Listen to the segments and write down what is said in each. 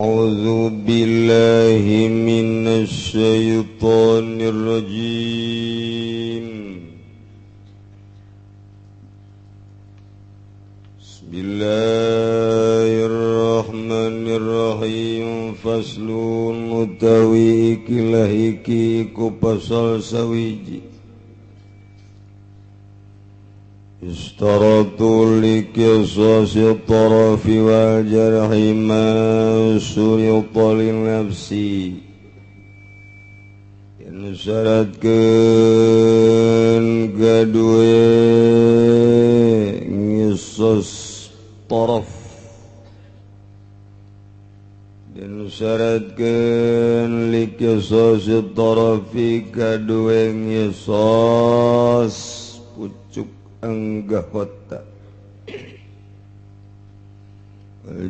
أعوذ بالله من الشيطان الرجيم. بسم الله الرحمن الرحيم. فصل utawi ikilah iki iku pasal sawiji. Istaratu liqisasi tarafi wal jarhi ma surita lin nafsi. Yen syaratkeun gaduwe ngisos taraf, den syaratkeun liqisasi tarafi gaduwe ngisos pucuk anggahota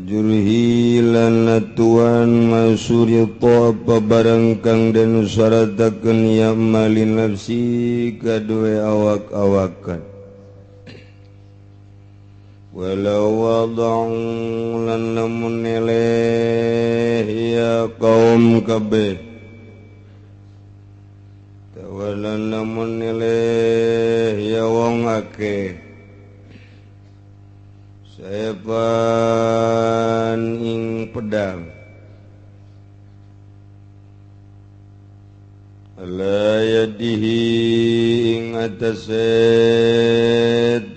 jurhi lan natuan masurita apa barang kang den syaratakeun ya malin nafsi kadue awak-awakan. Walau wada'u lan lamun neleh ya kaum kabeh, tawalan lamun neleh ya wong akeh sepan ing pedang ala yadihi ing atase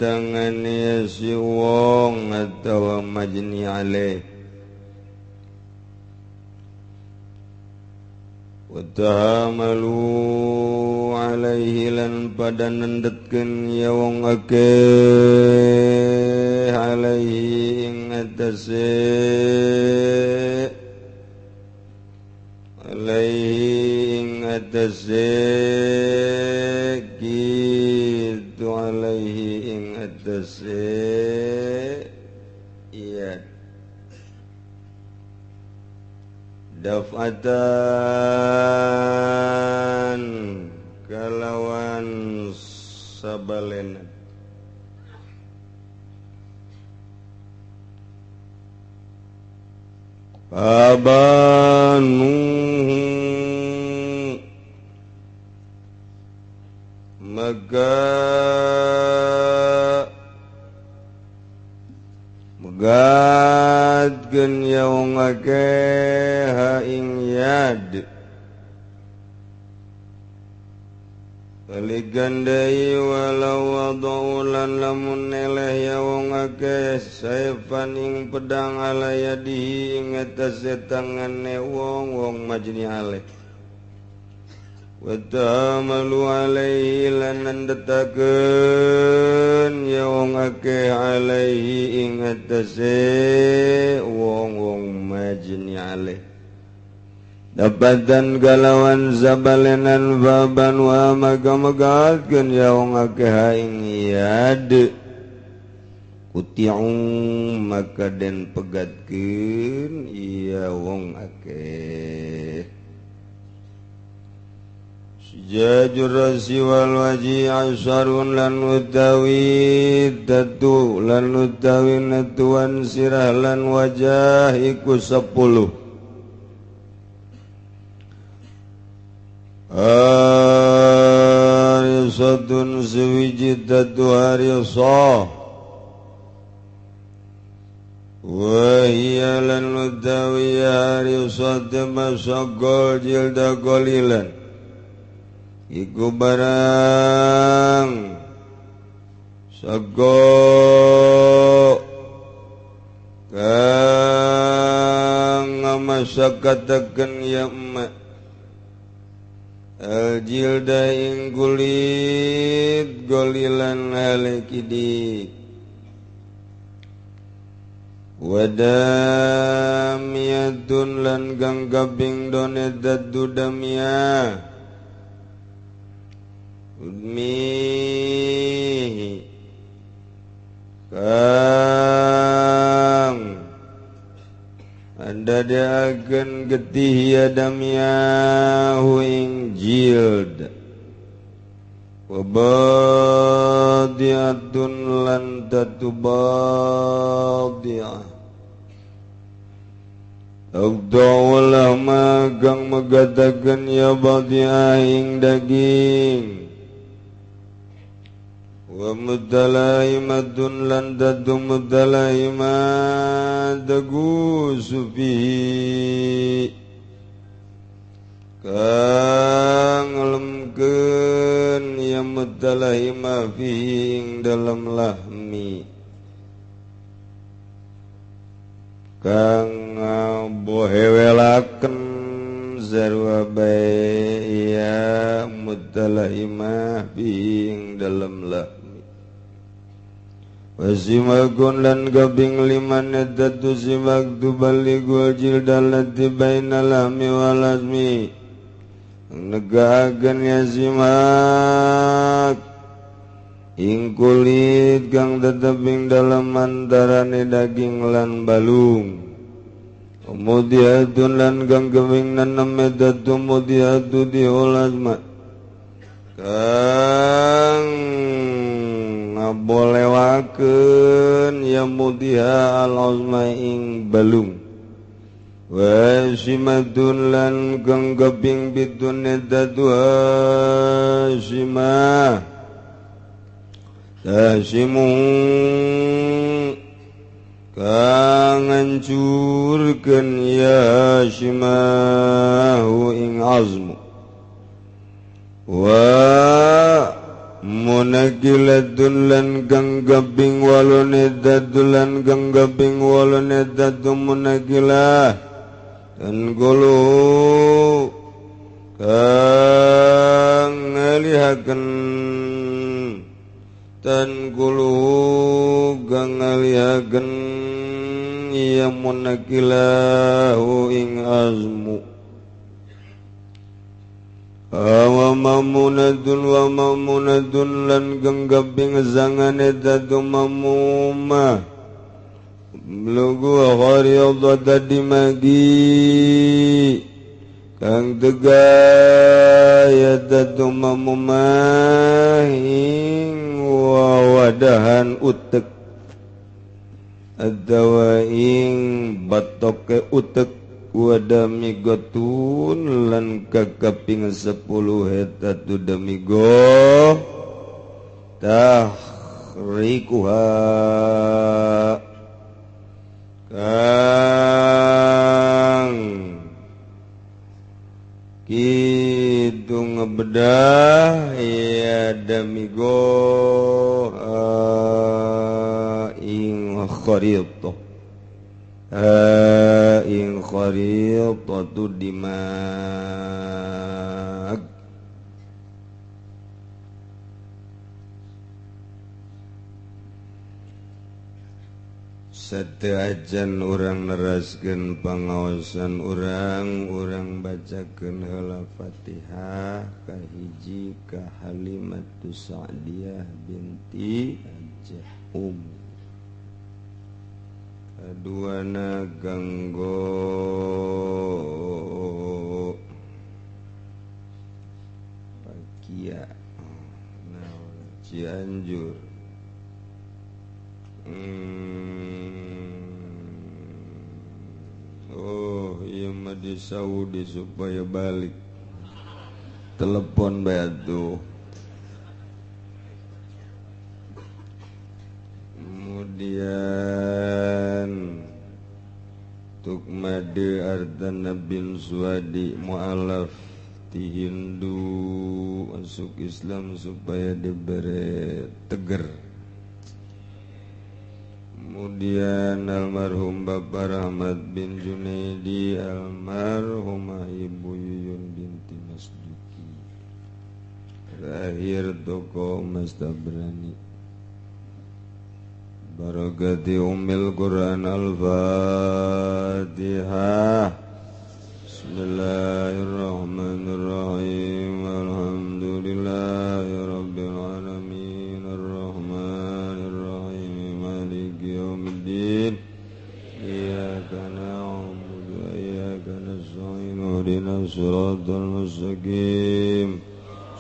tangane si wong atawa majni alaih. Watahamalu alaihi lan pada nendetkeun ya wong akeh alaihi ing atase alaihi ing atase kitu alaihi ing atase iya daf'atan kalawan sabalenan. Abanuhu maka megatkeun ya wong akeh ha ing yad balikan deui walau wadau lan lamun neleh ya wong akeh saifan ing pedang ala yadihi ing atase tangane wong wong majni aleh. Watamalu alaihi lan nandetakeun ya wong akeh alaihi ing atase wong-wong majni aleh. Dapatan galawan zabalenan baban wa maka megatkeun ya wong akeh ing yad kuti'u maka den pegatkeun ya wong akeh. Sijajur rasi wal waji asarun lan utawi tatu lan utawi natuan sirah lan wajah iku 10. Harisatun sewiji tatu harisah wa hiya lan utawi harisat masagol jilda golilan iku barang sago kang ngamasakatakeun ya emak al jilda ing kulit golilan halekidi wadamiyatun lan gang gabing done dadu damia udmihi kang anda diaken getih ya damyahu ing jild wabadiatun lan tatu badiah Waqda'ulah magang megatakeun ya badiah ing daging wa mudalaimatun lan dadu mudalaimat dagu sufi kang ngelemkeun ya mudalaima fihi ing dalam lahmi kang ngabohewelaken zarwa bae ya mudalaima fihi ing dalam lahmi wasimakun lan gabing liman datu simak tubaligul jildalati bainal lahmi wal azmi negahakeun ya simak ing kulit kang tetep ing dalem antarane daging lan balung mudiatun lan kang gabing nanem datu mudiatu diolazma kang ngabolewakeun ya mudiha al-azma ing balung wa simadun lan kang gabing bidun datu simah tasimu kang ngancurkeun ya simahu ing azmu wa munakilatun lan kang gabing walune dadulan kang gabing walune dadu munakilah dan gulu kang ngalihakeun tan gulu kang ngalihakeun ya munakilahu ing azmu wa mamunatun wa mamunatun lan genggabing zangane dadu mamuma lugu khariyadha dadi magi kang tegaya dadu mamuma ing wawadahan utek adawa ing batoke utek wadamigotun lan kakaping 10 eta tu damigo tahrikuha kang kitu ngebedah ya damigo ing khariyah ing khariqatu dimag sateuacan urang neraskeun pangaosan urang urang bacakeun heula Fatihah kahiji ka Halimatus Sa'diyah binti Hajah Um kaduana ganggo Pakia naon Cianjur oh ieu mah di Saudi supaya balik telepon bae atuh. Kemudian Tukmade Ardana bin Suwadi mu'alaf ti Hindu masuk Islam supaya diberi teger. Kemudian almarhum Bapak Rahmat bin Junaidi, almarhumah Ibu Yuyun binti Masduki. Terakhir toko Mas Tabrani. Barakati Ummil Quran Al-Fatihah. Bismillahirrahmanirrahim. Alhamdulillahi rabbil alamin. Arrahmanirrahim. Maliki yaumiddin. Iyyaka na'budu wa iyyaka nasta'in. Ihdinas siratal mustaqim.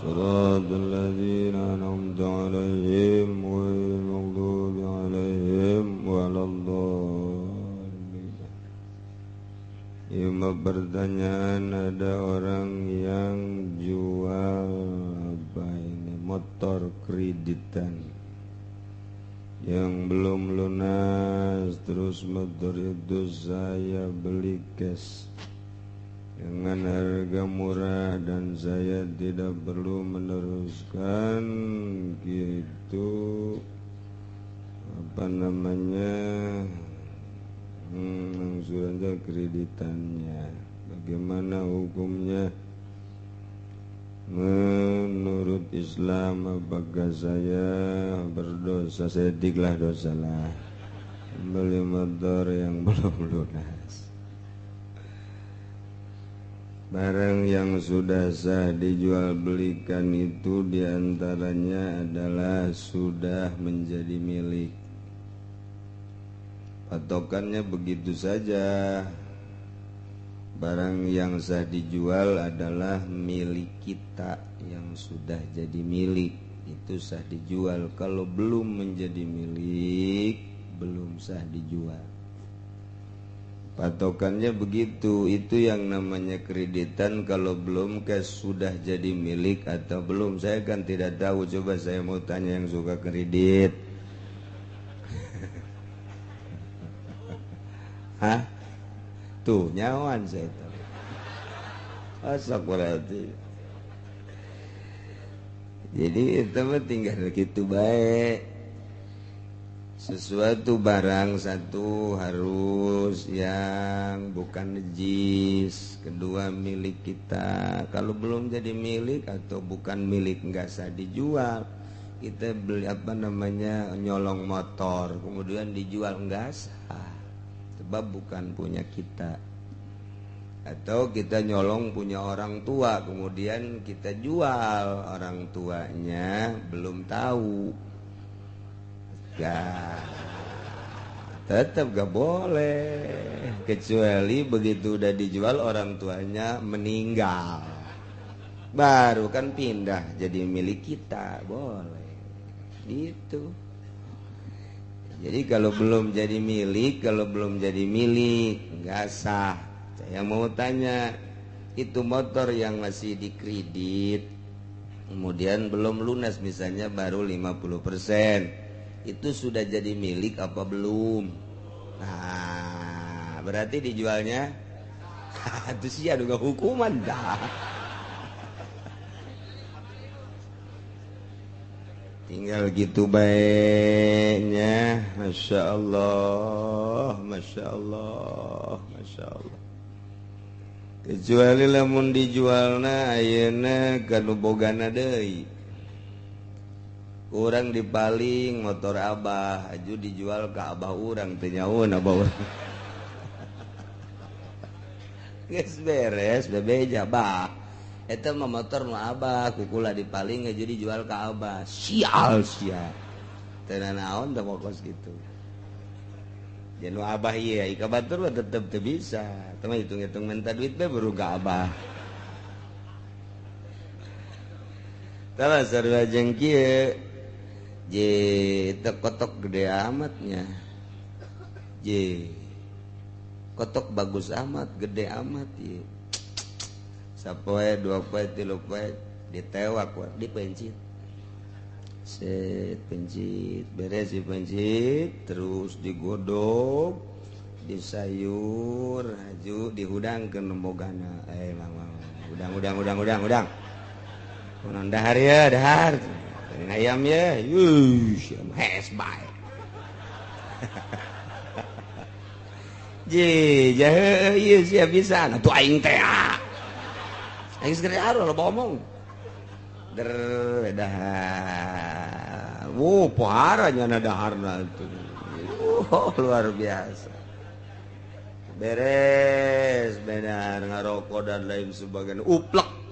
Siratal ladzina an'amta 'alaihim ghairil maghdubi 'alaihim waladdallin. Ima pertanyaan, ada orang yang jual apa ini motor kreditan yang belum lunas, terus motor itu saya beli cash dengan harga murah dan saya tidak perlu meneruskan gitu, apa namanya, langsung aja kreditannya. Bagaimana hukumnya menurut Islam? Apakah saya berdosa? Sediklah dosalah beli motor yang belum lunas. Barang yang sudah sah dijual belikan itu diantaranya adalah sudah menjadi milik. Patokannya begitu saja. Barang yang sah dijual adalah milik kita yang sudah jadi milik, itu sah dijual. Kalau belum menjadi milik, belum sah dijual. Patokannya begitu. Itu yang namanya kreditan. Kalau belum cash sudah jadi milik atau belum, saya kan tidak tahu. Coba saya mau tanya yang suka kredit. Hah? Tuh nyawan saya tahu. Asak berarti. Jadi itu mah tinggal gitu baik. Sesuatu barang satu harus yang bukan najis, kedua milik kita. Kalau belum jadi milik atau bukan milik nggak sah dijual. Kita beli apa namanya nyolong motor kemudian dijual nggak sah, sebab bukan punya kita. Atau kita nyolong punya orang tua kemudian kita jual, orang tuanya belum tahu. Ya, tetap gak boleh, kecuali begitu udah dijual orang tuanya meninggal, baru kan pindah jadi milik kita, boleh gitu. Jadi kalau belum jadi milik, kalau belum jadi milik nggak sah. Saya mau tanya, itu motor yang masih dikredit kemudian belum lunas, misalnya baru 50%, itu sudah jadi milik apa belum? Nah, berarti dijualnya itu sih ada hukuman dah. Tinggal gitu baiknya. Masya Allah, Masya Allah, Masya Allah. Kecuali lamun dijualna ayeuna kanu bogana deui. Urang dipaling motor abah, aju dijual ke abah urang, teu nyaun abah urang. Geus beres bebeja bah. Eta mah motor nu abah, kukula dipaling aju dijual ke abah. Sial sia. Teu nanaon teh pokos kitu. Jeung nu abah ieu ka batur mah tetep teu bisa. Teh mah hitung-hitung minta duit bae baru ka abah. Tah sarua jeung kieu. J kotok gede amatnya, J kotok bagus amat, gede amat ye. Sapoe dua poe tilu poe ditewak dipencit, set pencit beres dipencit terus digodok disayur haju dihudangkeun nembogana, mang udang udang udang udang udang kunaon dahar ya dahar ayam ya, yuh, hes bae. Ji, jahe, ieu sia bisa. Atuh aing teh. Aing geus aro loba omong. Der dahar. Wuh, pohara nya daharna atuh. Luar biasa. Beres, benar ngarokok dan lain sebagainya. Uplek.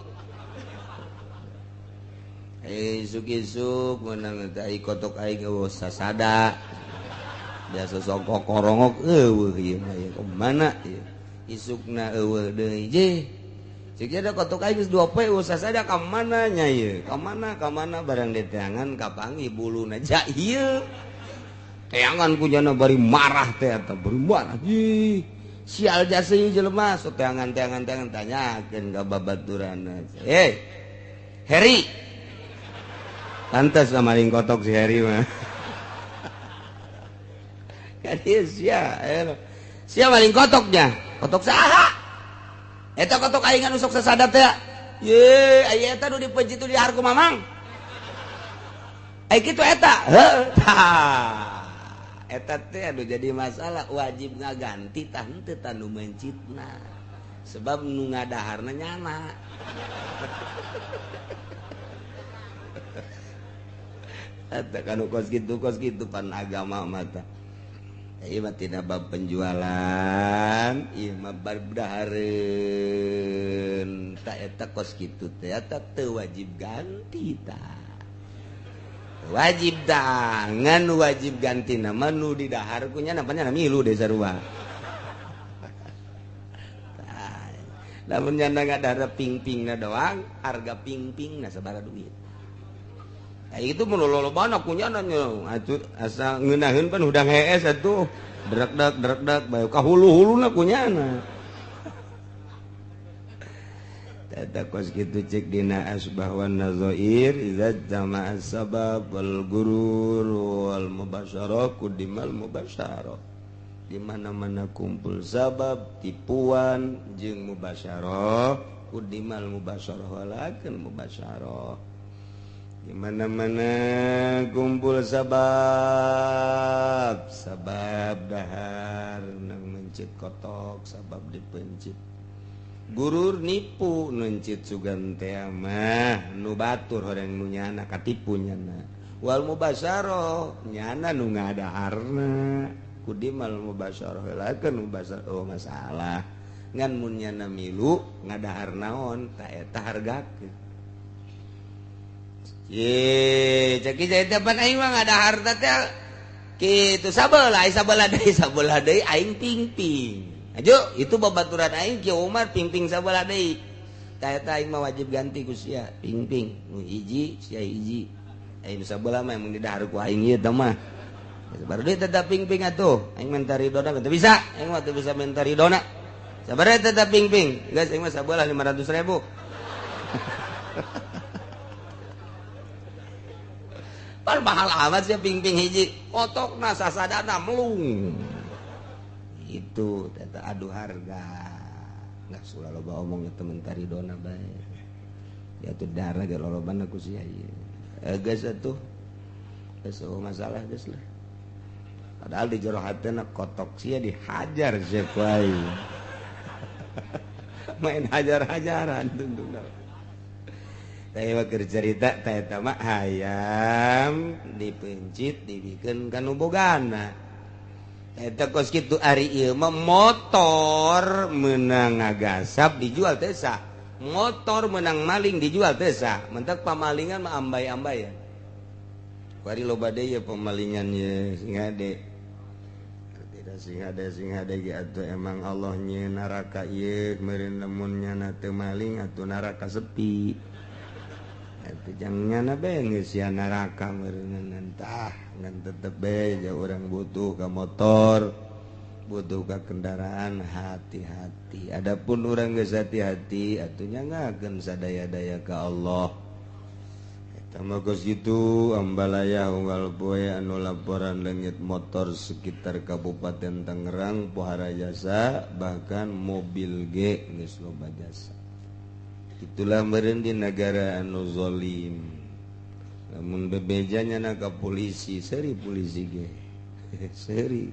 Isuk-isuk menang tai kotok aing eueuh sasada. Biasa sok kokorongok eueuh ieu mah ieu mana ieu. Isukna eueuh deui je. Cik ada kotok aing geus 2 poe eueuh sasada ka mana nya ieu? Ka mana ka mana barang diteangan kapanggih buluna ja ieu. Teangan ku jana bari marah teh eta bari marah. Ih, Sial jasa ieu jelema sok teangan-teangan tanyakeun ka babaturanna. Hei Heri, pantas sama maling kotok si Heri mah. Kan ieu sia, sia maling kotoknya. Kotok saha? Eta kotok aing anu sok sasadap teh. Ye, aya eta nu dipencit di harku mamang. Ai kitu eta. Heuh. Tah. Eta teh anu jadi masalah wajib ngaganti tah henteu tah nu mencitna. Sebab nu ngadaharna nyana. Eta kanu kos kitu pan agama mah tah. Ieu mah tina bab penjualan, ieu mah bab dahareun. Tah eta kos kitu teh eta teu wajib ganti tah. Wajib tah, ngan wajib ganti nama nu di dahar ku nya napanya milu desa sarua. Tah, lamun nyana ngadahar ping-pingna doang, harga ping-pingna sabaraha duit. Tah itu mun lolobana ku nyana nya atuh asa ngeunaheun pan hudang hees atuh. Drekdak-drekdak bae ka hulu-huluna ku nyana. Eta kos kitu cek dina asbah wan nazair idza jama'a sabab wal gurur wal mubasyarah kudimal mubasyarah. Di mana-mana kumpul sabab tipuan jeung mubasyarah kudimal mubasyarah walakin mubasyarah. Di mana-mana kumpul sabab, sabab dahar nang mencit kotok, sabab dipencit. Gurur nipu nuncit sugan teh mah nu batur horeng nu nyana katipu nyana. Wal mubasyarah nyana nu ngadaharna. Kudimal mubasyarah lakeun mubasyarah oh masalah. Ngan mun nyana milu ngadahar naon ta eta hargakeun. Ye, cek eta pan aing mah ngadahar teh kitu sabelah sabelah deui aing ping-ping. Ajo, itu babaturan aing Ki Umar ping-ping sabelah deui. Tah eta aing mah wajib ganti ku sia, ping-ping. Nu hiji, sia hiji. Aing sabelah mah mun didahar ku aing ieu teh mah. Baru deui tetap ping-ping atuh. Aing minta ridona teu bisa, aing mah teu bisa minta ridona. Sabar tetap ping-ping. Geus aing mah sabelah 500.000. Pan mahal amat sia ping-ping hiji. Kotokna sasadana melung. Itu teta adu harga. Nggak sulah loba omong temen taridona bae. Ya tuh darah ge lolobana ku sia ieu. Geus atuh. Geus masalah geus lah. Padahal di jero hatena kotok sia dihajar sia ku aing. Main hajar-hajaran tungtungna. Tah keur cerita tah eta mah hayam dipencit dibikeun ka nu bogana. Eta kos kitu ari ieu mah motor meunang ngagasap dijual teh sah. Motor menang maling dijual teh sah. Mentak pamalingan mah ambay-ambayan. Kuari loba deui pemalingan ye sing hade. Tidak sing hade ge atuh emang Allah nyieun neraka ieu meureun lamun nyana teu maling atuh neraka sepi. Atuh jang nyana bae geus sia neraka meureun tah ngan tetep bae ja urang butuh ka motor, butuh ka kendaraan, hati-hati. Adapun urang geus hati-hati atuh nyangakeun sadaya-daya ka Allah. Eta mah geus kitu ambalaya unggal poe anu laporan leungit motor sekitar Kabupaten Tangerang pohara jasa, bahkan mobil ge geus loba jasa. Itulah meureun di negara anu zalim. Lamun bebejanya na ka polisi, seri polisi ge. Seri.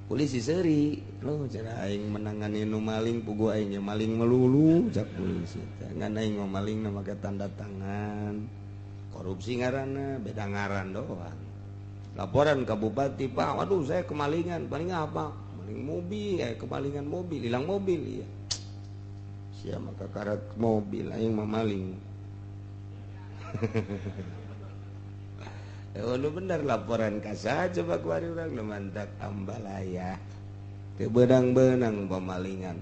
Polisi seri. Loh cara aing menangani nu maling puguh aing maling melulu cak polisi. Ngan aing mah maling na make tanda tangan. Korupsi ngaranna beda ngaran doang. Laporan ka bupati, "Pak, waduh saya kemalingan." Paling apa? Maling mobil, kemalingan mobil, hilang mobil iya. Sia maka karat mobil aing mah maling. Lu bener laporan kasa coba kuari urang nu mantak ambalaya. Teu beunang-beunang pemalingan.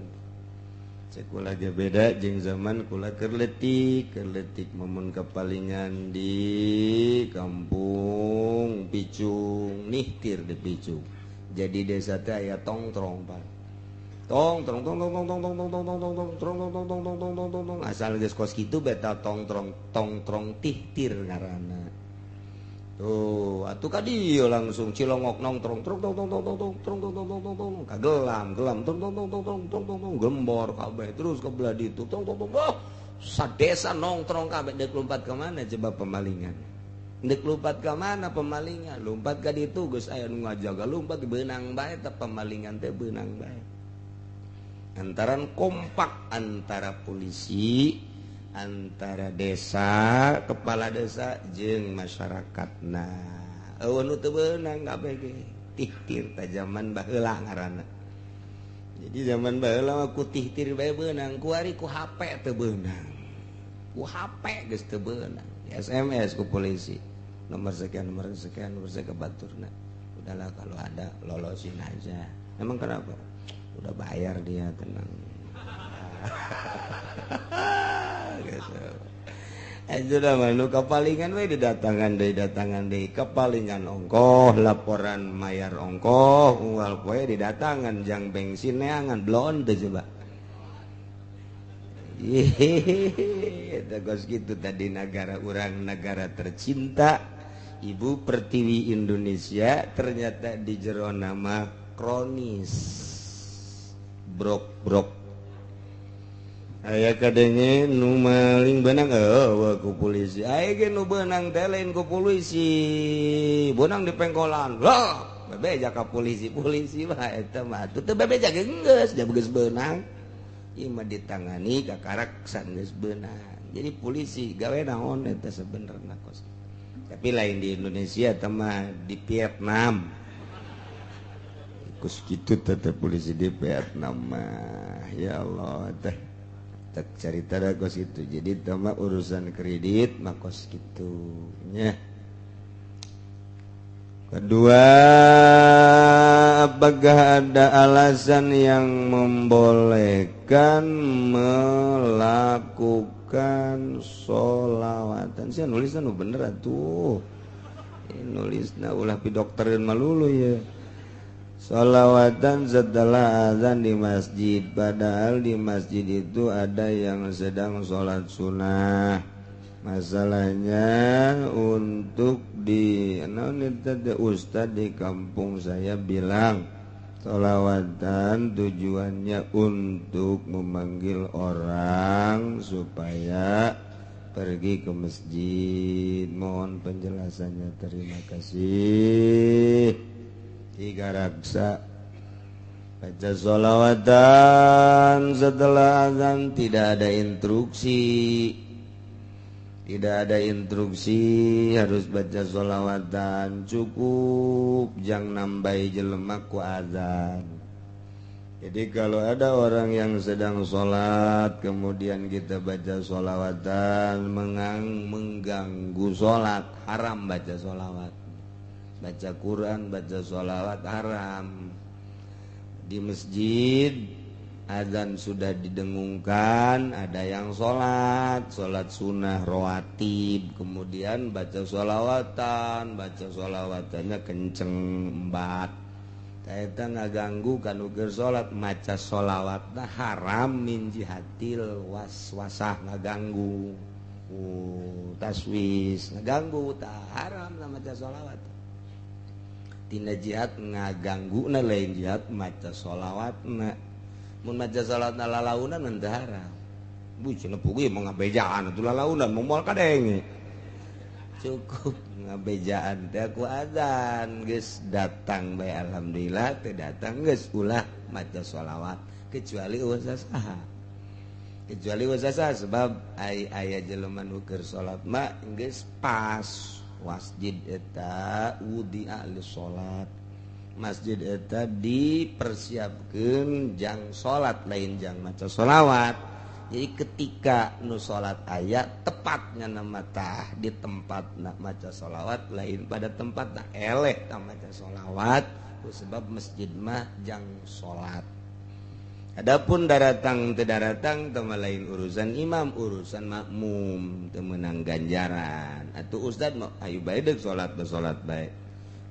Cek kula ge beda jeung zaman kula keur leutik memun kapalingan di kampung Picung, nihtir di Picung. Jadi desa teh aya tongtrong Pak. Tong tong tong tong tong tong tong tong tong tong tong tong tong tong tong tong tong tong tong asal geus kos kitu beta tong tong tong tong tihtir ngaranna. Tuh, atuh ka dieu langsung cilongok nong trong trong tong tong tong tong tong tong tong tong tong tong kagelam gelam tong tong tong tong tong tong tong tong gembor kabeh terus ke belah ditu tong tong tong. Oh, sadesa nongtrong kabeh deuk lompat ka mana coba pemalingan. Deuk lompat ka mana pemalingan? Lompat ka ditu geus aya nu ngajaga lompat beunang bae teh pemalingan teh beunang bae. Antaran kompak antara polisi, antara desa, kepala desa jeung masyarakatna. Eueuh nu teu beunang kabeh ge tihtir ta zaman baheula ngaranna. Jadi zaman baheula mah ku tihtir bae beunang, kuari ku HP teu beunang. Ku HP geus teu beunang. Di SMS ku polisi. Nomor sekian, nomor sekian, nomor sekian baturna. Udahlah kalau ada lolosin aja. Emang kenapa? Udah bayar dia, tenang. Gitu. Sudah mah kapalingan we didatangan deui kapalingan ongkoh laporan mayar ongkoh unggal poe didatangan jang bensin neangan blon teh coba. Hehehe eta geus kitu tadi negara urang negara tercinta Ibu Pertiwi Indonesia ternyata di jero nama kronis brok-brok. Aya kadenge nu maling beunang eueuh ku polisi. Aya ge nu beunang teh lain ku polisi. Beunang di pengkolan. Loh, bebeja ka polisi. Polisi mah eta mah atuh teu bebeja ge geus, da geus beunang. Ieu mah ditangani kakarak sanggeus beunang. Jadi polisi gawe naon eta sebenarna kos. Tapi lain di Indonesia eta mah di Vietnam. Kos kitu teh polisi di Vietnam mah. Ya Allah teh. Tak cerita dah kos itu. Jadi tama urusan kredit makos gitu nya. Kedua, apakah ada alasan yang membolehkan melakukan sholawatan? Sia nulisna nu bener atuh. Nulisna ulah pi dokterin malulu ya. Sholawatan setelah azan di masjid, padahal di masjid itu ada yang sedang sholat sunnah. Masalahnya untuk di ustad di kampung saya bilang sholawatan tujuannya untuk memanggil orang supaya pergi ke masjid. Mohon penjelasannya, terima kasih. Tiga raksa baca sholawatan setelah azan tidak ada instruksi. Tidak ada instruksi harus baca sholawatan, cukup jangan nambahi jelema ku azan. Jadi kalau ada orang yang sedang sholat kemudian kita baca sholawatan mengganggu sholat, haram baca sholawat. Baca Quran, baca sholawat haram. Di masjid azan sudah didengungkan, ada yang sholat, sholat sunnah rawatib, kemudian baca sholawatan, baca sholawatannya kenceng embat. Eta ngaganggu kan ukur sholat, maca sholawatna haram min jihatil waswasah ngaganggu. Taswis ngaganggu, tah haram lah maca sholawat. Tina jihad ngaganggu na lain jihad maca sholawatna. Mun maca sholawatna lalaunan teu haram. Bu cenah puguh mah ngabejaan atuh lalaunan moal kadenge. Cukup ngabejaan teh ku azan geus datang bae alhamdulillah, teu datang geus ulah maca sholawat kecuali eueuh saha. Kecuali eueuh saha sebab ai aya jelema nu keur salat mah geus pas. Masjid eta wudi'a li salat. Masjid eta dipersiapkeun jang salat lain jang maca sholawat. Jadi ketika nu salat aya tepatnya nama tah di tempat nak maca sholawat lain pada tempat nak eleh tah maca sholawat sebab masjid mah jang salat. Adapun daratang teu daratang teh lain urusan imam, urusan makmum teu meunang ganjaran. Atuh ustad mah ayo bae deuk salat bae salat bae.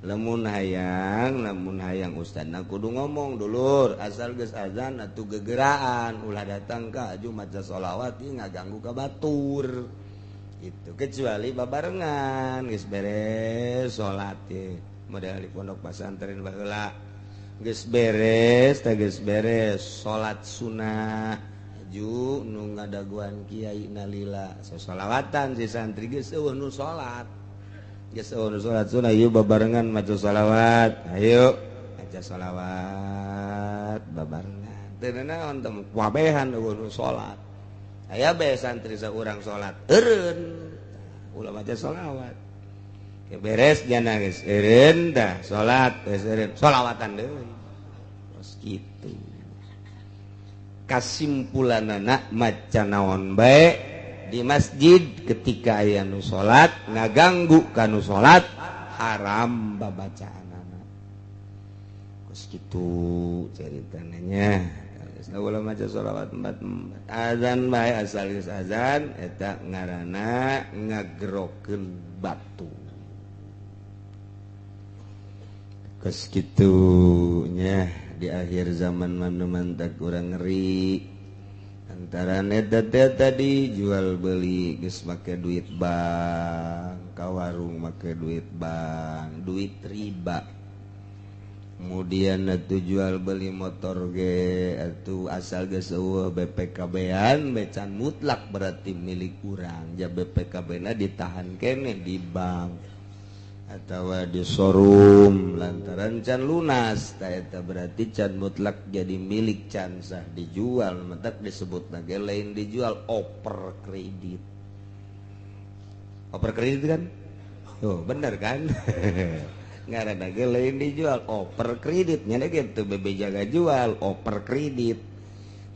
Lamun hayang ustadna kudu ngomong dulur asal geus azan atuh gegeraan ulah datang ka aju maca sholawat ieu ngaganggu ka batur. Itu kecuali babarengan geus beres salat ye model di pondok pesantren baheula geus beres teh geus beres salat sunah aju nu ngadaguan kiai nalila sosolawatan si santri geus eueuh nu salat. Geus eueuh salat sunah ieu babarengan maca sholawat ayo maca sholawat babarengan teu naon teh wabehan eueuh nu salat aya bae santri saurang salat eureun ulah maca sholawat beres jana geus eureun tah salat geus eureun sholawatan deui terus kitu kasimpulanana maca naon bae di masjid ketika aya nu salat ngaganggu ka nu salat haram babacaanana kos kitu caritana nya. Geus ulah maca sholawat empat azan bae asal geus azan eta ngaranna ngagerokeun batu kos kitu nya. Di akhir zaman mana tak kurang ngeri antara eta tadi jual beli geus make duit bank ka warung make duit bank duit riba kemudian atuh jual beli motor ge atuh asal geus eueuh BPKB-an becan mutlak berarti milik urang ja BPKB-na ditahan keneh di bank atawa di showroom lantaran can lunas ta eta berarti can mutlak jadi milik can sah dijual mentak disebut lagi lain dijual oper kredit. Oper kredit kan? Oh, bener kan? Ngaranna ge lain dijual oper kredit nya gitu bebe jaga jual oper kredit.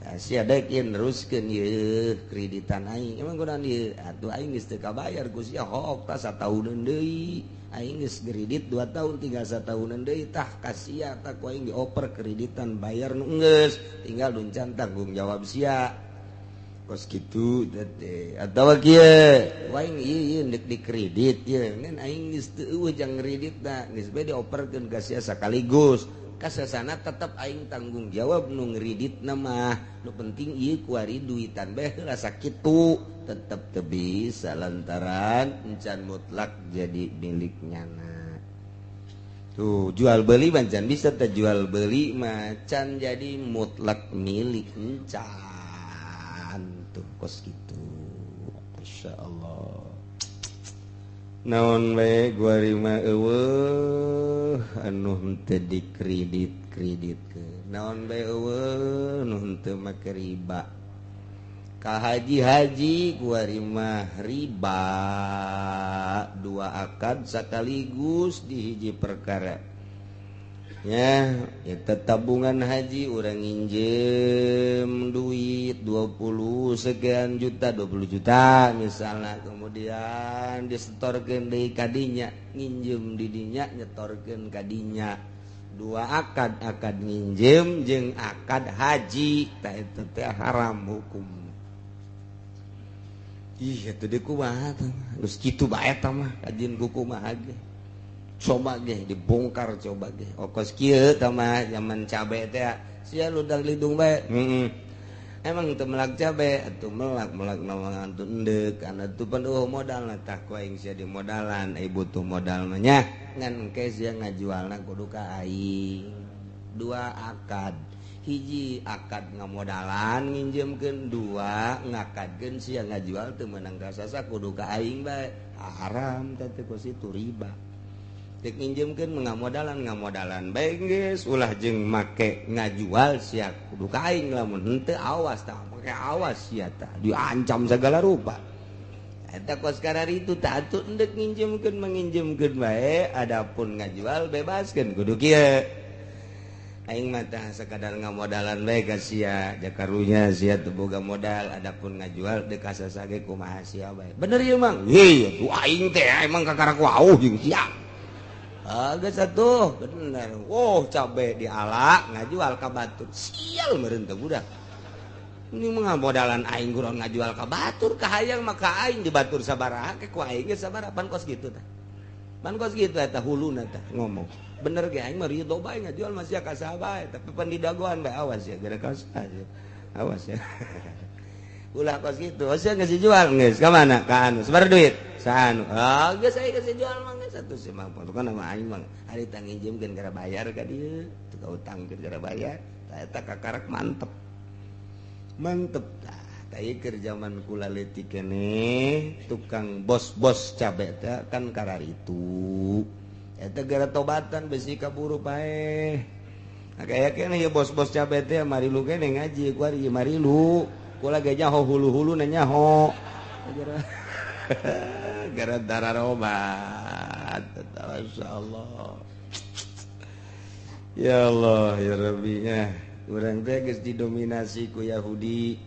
Tah sia deuk neruskeun ieu kreditan aing emang kunaon ieu atuh aing geus teu kabayar ku sia hook tah satauneun deui aing geus kredit 2 tahun tinggal satahunan deui tah ka sia tah ku aing dioper kreditan bayar nu geus tinggal duncan tanggung jawab sia kos kitu teh atawa kieu aing ieu ieu deuk dikredit ieu ngan aing geus teu eueuh jang kreditna geus bae dioperkeun ka sia sakaligus kasasana tetep aing tanggung jawab nu ngreditna mah nu penting ieu kuari duitan bae heula sakitu tetep teu bisa lantaran encan mutlak jadi miliknya na. Tuh jual beli bancan bisa teh jual beli macan jadi mutlak milik encan tuh kos gitu. Insyaallah naon bae guari mah eueuh anu henteu dikredit-kreditkeun naon bae eueuh nu henteu make riba ka haji-haji guari mah riba dua akad sekaligus di hiji perkara ya eta tabungan haji urang nginjem duit 20 sekian juta 20 juta misalnya kemudian disetorkeun deui ka dinya nginjem di dinya nyetorkeun ka dinya dua akad akad nginjem jeung akad haji tah eta teh haram hukum. Ih atuh deui kumaha tah geus kitu bae tah mah kajian ku kumaha ge coba ge dibongkar coba ge okos kieu tah mah zaman cabe teh sia ludang lidung bae emang teu melak cabe atuh melak-melak naon atuh endek kana tuh pan eueuh modalna tah ku aing sia di modalan ai butuh modal mah nya ngan engke sia ngajualna kudu ka aing dua akad hiji akad ngamodalan nginjemkeun dua ngakadkeun sia ngajual teu meunang kasasa kudu ka aing bae haram teh teh kos itu riba. Dek nginjemkeun ngamodalan bae geus ulah jeung make ngajual sia kudu ka aing lamun henteu awas tah make awas sia tah diancam segala rupa. Eta kos kararitu tah atuh endek nginjemkeun menginjemkeun bae adapun ngajual bebaskeun kudu kieu. Aing mah tah sakadar ngamodalan bae ka sia jakarunya sia teu boga modal adapun ngajual deuk kasasa ge kumaha sia bae. Bener ieu Mang? Heuh atuh aing teh emang kakara ku auh jeung sia. Ah geus atuh bener. Oh cabe diala ngajual ka batur. Sial meureun teh budak. Ini mah ngamodalan aing kuron ngajual ka batur kahayang maka aing di batur sabaraha ke ku aing ge sabaraha pan kos kitu tah. Man kos kitu eta huluna tah ngomong. Bener ge aing mah ridho bae ngajual masih ka saha bae, tapi pan didagoan bae awas ya gara ka saha. Awas ya. Ulah kos kitu. Sia geus dijual geus ka mana? Ka anu. Sabaraha duit? Saanu. Ah geus aing geus dijual mah geus atuh si mah. Kan mah aing mah ari tang nginjemkeun gara bayar ka dieu, teu ka utangkeun gara bayar. Tah eta kakarak mantep. Mantep tah. Tah keur zaman kula leutik keneh tukang bos-bos cabe teh kan kararitu. Eta gara tobatan besi kaburu paeh. Nah kaya keneh ieu bos-bos cabe teh marilu keneh ngaji ku ari marilu. Kula ge nyaho hulu-hulu na nyaho. Gara dararobat. Masyaallah. Ya Allah ya Rabbi nya. Urang teh geus didominasi ku Yahudi.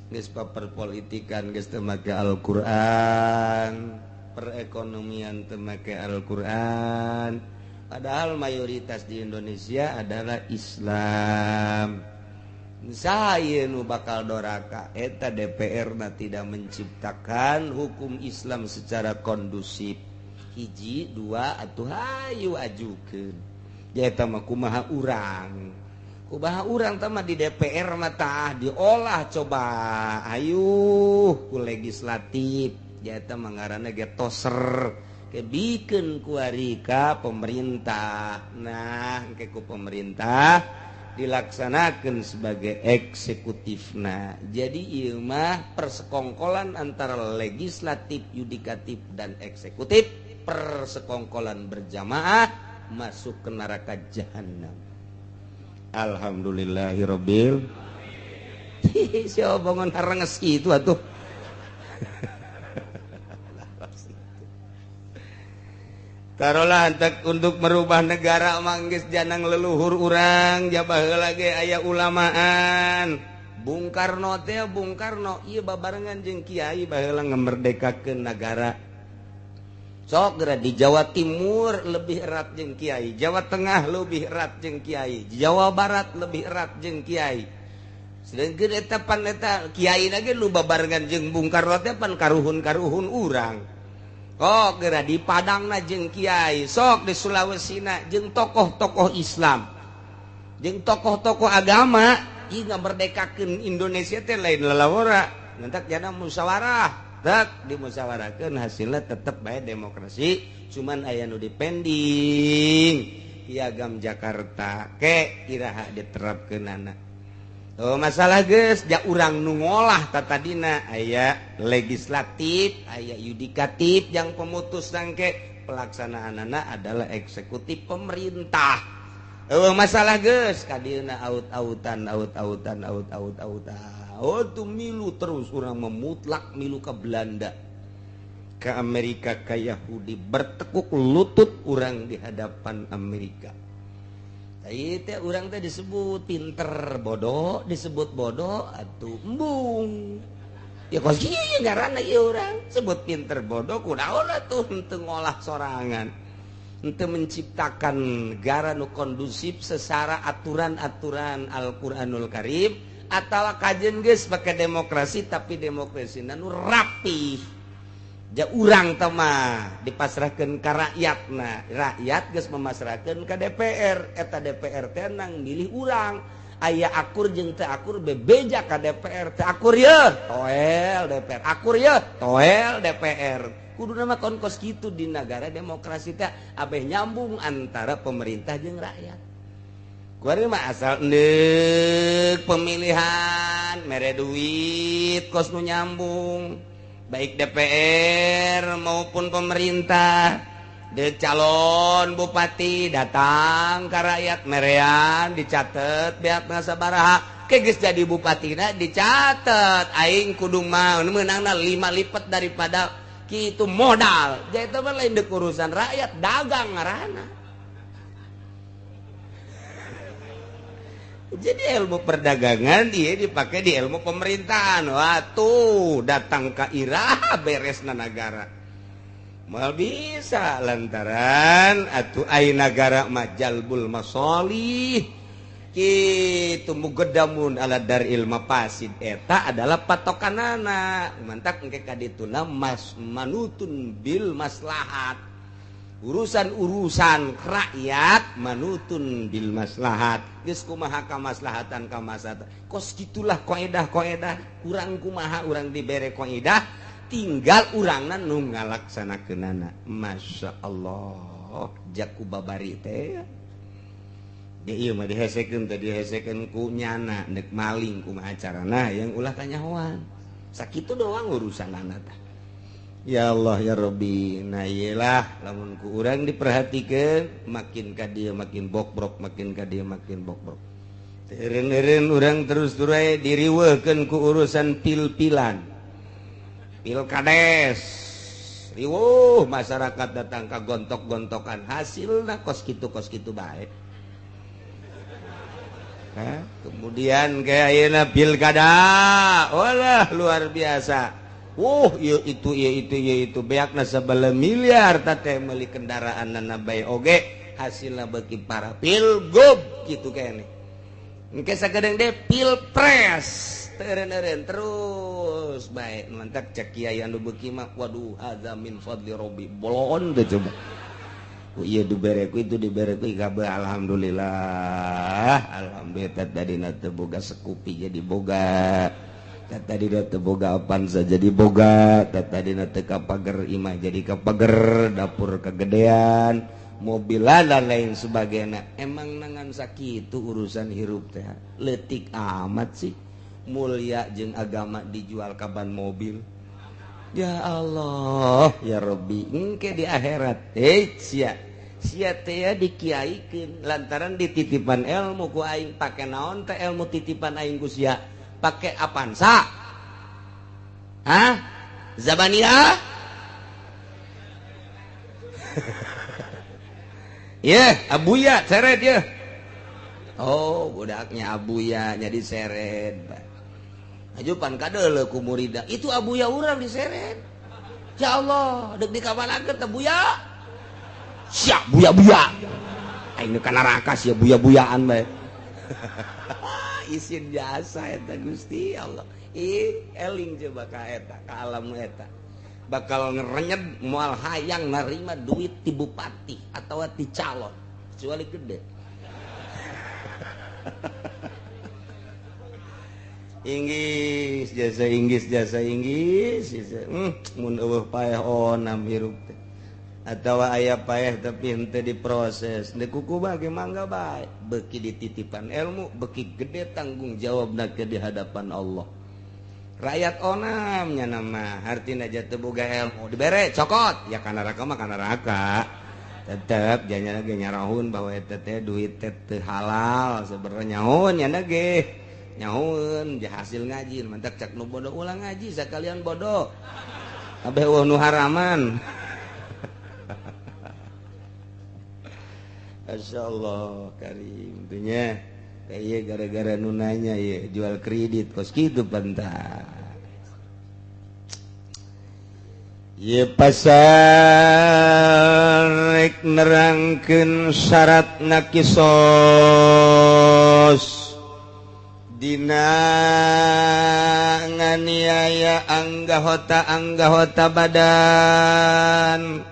Geus paperpolitikan geus teu make Al-Qur'an. Perekonomian teu make Al-Qur'an. Padahal mayoritas di Indonesia adalah Islam. Saya nu bakal doraka eta DPR na tidak menciptakan hukum Islam secara kondusif. Hiji dua atuh hayu ajukeun. Eta mah kumaha urang. Kumaha urang tah mah di DPR mah tah diolah coba ayu ku legislatif. Eta mah ngaranna ge toser kebikeun kuari ka pemerintah. Nah, engke ku pemerintah dilaksanakan sebagai eksekutifna. Jadi ieu mah persekongkolan antara legislatif, yudikatif dan eksekutif, persekongkolan berjamaah masuk ke neraka jahanam. Alhamdulillahirabbil. Si obongan harenges kitu atuh. Tarolah entek untuk merubah negara manggis janang leluhur urang jabah heula ge aya ulamaan. Bung Karno teh Bung Karno ieu babarengan jeung kiai baheula ngamerdekakeun nagara. Sok geura di Jawa Timur lebih erat jeung kiai, Jawa Tengah lebih erat jeung kiai, Jawa Barat lebih erat jeung kiai. Sedengkeun eta pan eta kiai na ge nu babarengan jeung Bung Karno teh pan karuhun-karuhun urang. Kok geura di Padangna jeung kiai, sok di Sulawesina jeung tokoh-tokoh Islam, jeung tokoh-tokoh agama, ieu ngamerdekakeun Indonesia teh lain lalawora. Ngentak jana musyawarah, tek dimusyawarahkeun hasilna tetep bae demokrasi, cuman aya nu dipending piagam Jakarta ke iraha diterapkeunana. Oh, masalah geus ja urang nu ngolah tatadina aya legislatif, aya yudikatif yang pemutus sangke pelaksanaanana adalah eksekutif pemerintah. Oh, masalah geus kadieuna aut-autan aut-autan aut-aut-autan. Oh, tuh milu terus urang memutlak milu ke Belanda, ke Amerika, ke Yahudi, bertekuk lutut urang di hadapan Amerika. Teh urang teh disebut pinter bodoh, disebut bodoh atuh embung. Ya kos kieu ngaranna ieu urang sebut pinter bodoh kunaon atuh henteu ngolah sorangan. Henteu menciptakan negara nu kondusif secara aturan-aturan Al-Qur'anul Karim atawa kajen geus pake demokrasi tapi demokrasina nu rapih. Ja urang teh mah dipasrahkeun ka rakyatna, rakyat geus memasrahkeun ka DPR, eta DPR teh nang milih urang, aya akur jeung teu akur bebeja ka DPR, teu akur yeuh toel DPR, akur yeuh toel DPR. Kuduna mah kon kos kitu di negara demokrasi teh abeh nyambung antara pemerintah jeung rakyat. Kuari mah asal endek pemilihan mere duit kos nu nyambung. Baik DPR maupun pemerintah, de calon bupati datang ke rakyat merean dicatet beak sabaraha ke geus jadi bupatina dicatet aing kudu mah meunangna 5 lipat daripada kitu modal. Jadi itu mah lain deuk urusan rakyat, dagang ngaranna. Jadi ilmu perdagangan dia dipakai di ilmu pemerintahan. Wah tuh datang ke iraha beresna nagara. Mal bisa lantaran atuh ai nagara majalbul masolih kitu mugedamun ala daril mafasid eta adalah patokanana. Mantak engke ka dituna mas manutun bil maslahat. Urusan-urusan rakyat manutun bil maslahat. Geus kumaha kamaslahatan kamaslahatan. Kos gitulah koedah-koedah, kurang kumaha urang dibere koedah, tinggal urangna nu ngalaksanakeunana. Masya Allah, jaku babari teh. Ya ieu mah dihesekeun teh dihesekeun ku nyana nek maling kumaha carana yang ulah kanyahoan. Sakitu doang urusanana tah. Ya Allah ya Rabbi, nah iyalah lamun ku urang diperhatikan makin ka dieu makin bokbrok, makin ka dieu makin bokbrok. Teureun-eureun urang terus turai diriweuhkeun ku urusan pil-pilan. Pilkades. Riweuh masyarakat datang ka gontok-gontokan, hasilna kos kitu bae. Hah? Kemudian kayak ayeuna pilkada, walah luar biasa. Ieu itu ieu itu ieu itu beakna sabala miliar teh meuli kendaraan nana bae oge hasilna beuki parah pilgub kitu keneh. Engke sagedeung deui pilpres teureun-eureun terus bae mantak cek kiai anu beuki mah waduh hadza min fadli rabbi bolon teh coba. Ku ieu dibere ku itu dibere ku kabeh alhamdulillah. Alhamdulillah tadina teu boga sekupi jadi boga. Tadi teu boga Avanza jadi boga, tadi teu ka pager imah jadi ka pager, dapur kegedean, mobil dan lain sebagainya. Emang nangan sakitu urusan hirup teh leutik amat sih. Mulia jeung agama dijual kaban mobil. Ya Allah, ya Rabbi, engke di akhirat sia sia teh dikiaikeun lantaran dititipan ilmu ku aing pake naon teh ilmu titipan aing ku sia. Pakai Avanza? Hah? Zabania? Ya, Abuya seret ya. Oh, budaknya Abuya jadi seret. Aju pan kadeuleu ku murida. Itu Abuya urang diseret. Ya Allah, deuk dikawalakeun Abuya. Sia buya-buya. Aing ka neraka sia buya-buyaan bae. Isin jasa eta Gusti Allah. Ih, eling coba ka eta, ka alam eta. Bakal ngerenyed moal hayang narima duit ti bupati atawa ti calon, kecuali gede. Inggris jasa Inggris jasa Inggris mun eueuh paeh onam hirup teh. Atawa aya paeh tapi henteu diproses. Teu kuku bage mangga bae. Beuki dititipan ilmu, beuki gede tanggung jawabna ke di hadapan Allah. Rakyat onam nya nama hartina jatuh boga ilmu dibere cokot ya kana neraka mah kana neraka. Tetep janya ge nyarahun bahwa eta teh duit teh teu halal sebenarnya nyahoun nya ge. Nyahoun hasil ngaji mantak cak nu bodoh ulang ngaji sakalian bodoh. Kabeh eueuh nu haraman. Masya Allah karim itunya kayak gara-gara nu nanya ya jual kredit kos kitu pantas. Ye pasal rek nerangkeun syaratna kisos dina nganiaya anggahota anggahota badan.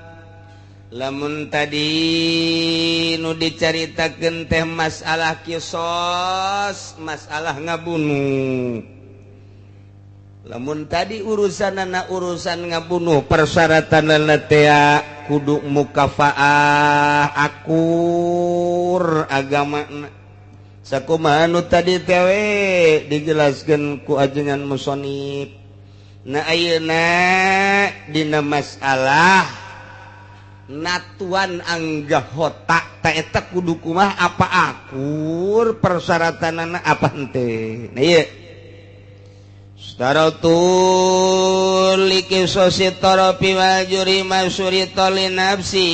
Lamun tadi nu dicaritakeun teh masalah kisos, masalah ngabunuh. Lamun tadi urusanana urusan ngabunuh, persyaratanana teh kudu mukafaah akur agamana. Sakumaha nu tadi teh we dijelaskeun ku ajengan musonib. Nah ayeuna dina masalah natuan anggahota ta eta kudu kumaha apa akur persyaratanana apa henteu. Nah ieu staratul liqisosi tarafi wal juri masurita li nafsi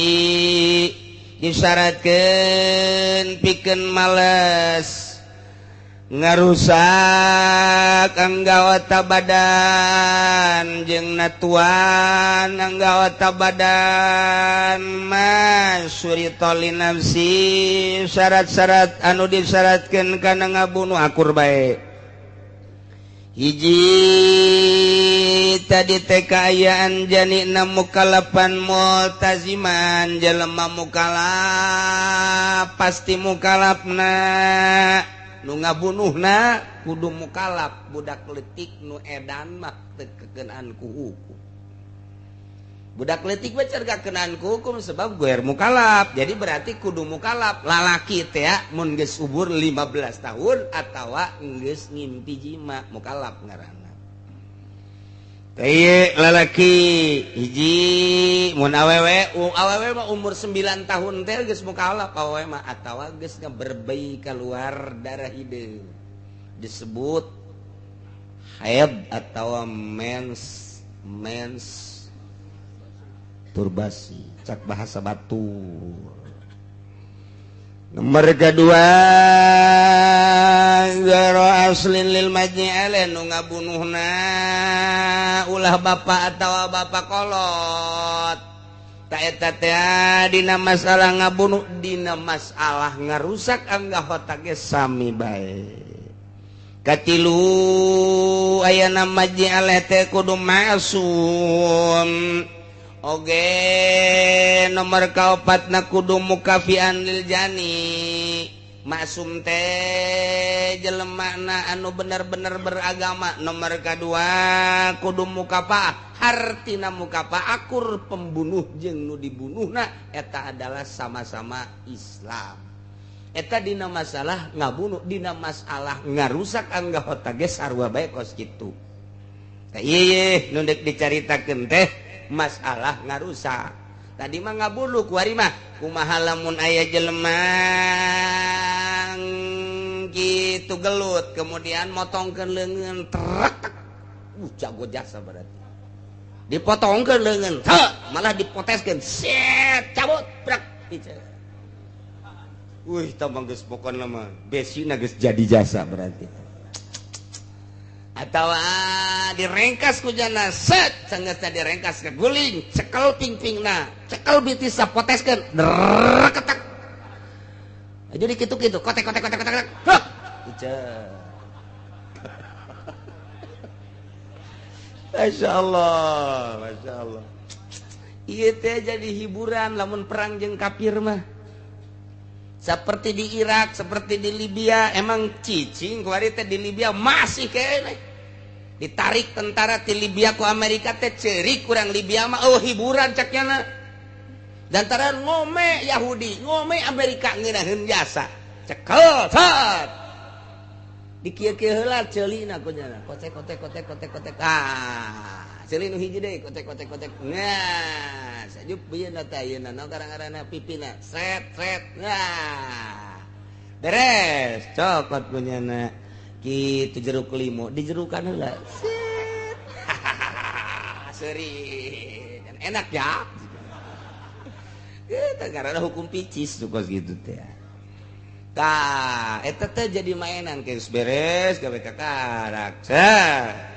disyaratkeun pikeun males ngarusak anggawata badan jeung natuan anggawata badan masurita li nafsi syarat-syarat anu disyaratkeun kana ngabunuh akur bae. Hiji tadi teh kaayaan janina mukalapan multaziman jelema mukalaf pasti mukalafna nu ngabunuhna kudu mukalaf budak leutik nu edan mah teu kekenaan ku hukum. Budak leutik mah cer kenaan ku hukum sebab goer mukalaf. Jadi berarti kudu mukalaf lalaki teh mun geus umur 15 tahun atawa geus ngimpi jima mukalaf ngaranna. Teh lalaki hiji mun awewe awewe mah umur 9 tahun teh geus mukalaf awewe mah atawa geus ngaberbei keluar darah hideung disebut haid atawa mens mens turbasi cak bahasa batur. Nomor kedua zaro aslin lil majni alaih nu ngabunuhna ulah bapak atawa bapak kolot ta eta teh dina masalah ngabunuh dina masalah ngarusak anggota ge sami bae. Katilu ayana majni alaih teh kudu masum. Oge nomor kaopatna kudu mukafian lil jani maksum teh jelemana anu bener-bener beragama. Nomor kadua kudu mukafa hartina mukafa akur pembunuh jeung nu dibunuhna eta adalah sama-sama Islam. Eta dina masalah ngabunuh dina masalah ngarusak anggota ge sarua bae kos kitu. Tah ieu nu deuk dicaritakeun teh masalah ngarusak. Tadi mah ngabunuh kuari mah kumaha lamun aya jelema kitu gelut kemudian motongkeun leungeun trek jago jasa berarti dipotongkeun leungeun teu malah dipoteskeun set cabut brek wih tambah geus pokona mah besina geus jadi jasa berarti atau direngkas ku jana set sanggeusna direngkas ke guling cekel pingpingna cekel bitisa poteskeun ketek jadi kitu-kitu kotek kotek kotek kotek huk Masya Allah Masya Allah ieu teh jadi hiburan lamun perang jeung kafir mah seperti di Irak seperti di Libya emang cicing kuari teh di Libya masih kene ditarik tentara di Libya ku Amerika teh ceurik kurang Libya mah oh hiburan cak nyana lantaran ngome Yahudi ngome Amerika ngeunaheun jasa cekel set dikieu-kieu heula ceulina ku nyana kotek kotek kotek kotek kotek ah ceuli nu hiji deui kotek kotek kotek nah sajup bieuna teh ayeuna naon ngaranna pipina set set nah beres cokot ku nyana kitu jeruk limo dijerukan heula set seuri dan enak ya eta karena hukum picis tuh kos gitu teh tah eta teh jadi mainan geus beres gawe kakarak set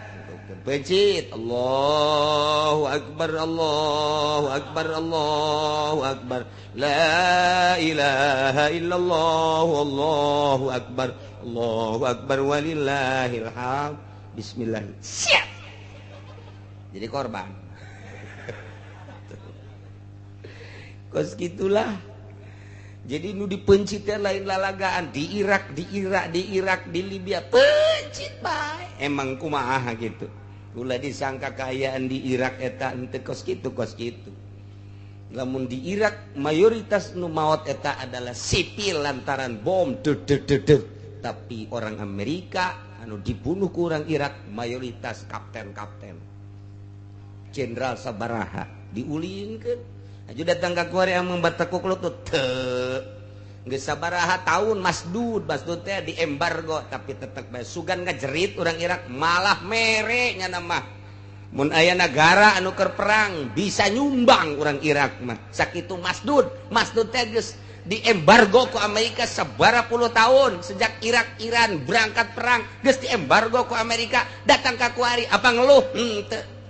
pencit Allahu akbar Allahu akbar Allahu akbar la ilaha illallah Allahu akbar Allahu akbar walillahil hamd bismillah siap jadi korban kos gitulah. Jadi nu dipencit teh lain lalagaan di Irak di Irak di Irak di Libya pencit bae emang kumaha gitu ulah disangka kaayaan di Irak eta henteu kos kitu kos kitu. Lamun di Irak mayoritas nu maot eta adalah sipil lantaran bom deg deg deg deg. Tapi orang Amerika anu dibunuh ku orang Irak mayoritas kapten-kapten jenderal sabaraha diulinkeun. Aju datang ka kuari amang batekuk lutut teu geus sabaraha tahun masdud masdud teh di embargo tapi tetep bae sugan ngajerit urang Irak malah mere nya mah mun aya nagara anu keur perang bisa nyumbang urang Irak mah sakitu masdud masdud teh geus di embargo ku Amerika sabaraha puluh tahun sejak Irak Iran berangkat perang geus di embargo ku Amerika datang ka kuari apa ngeluh henteu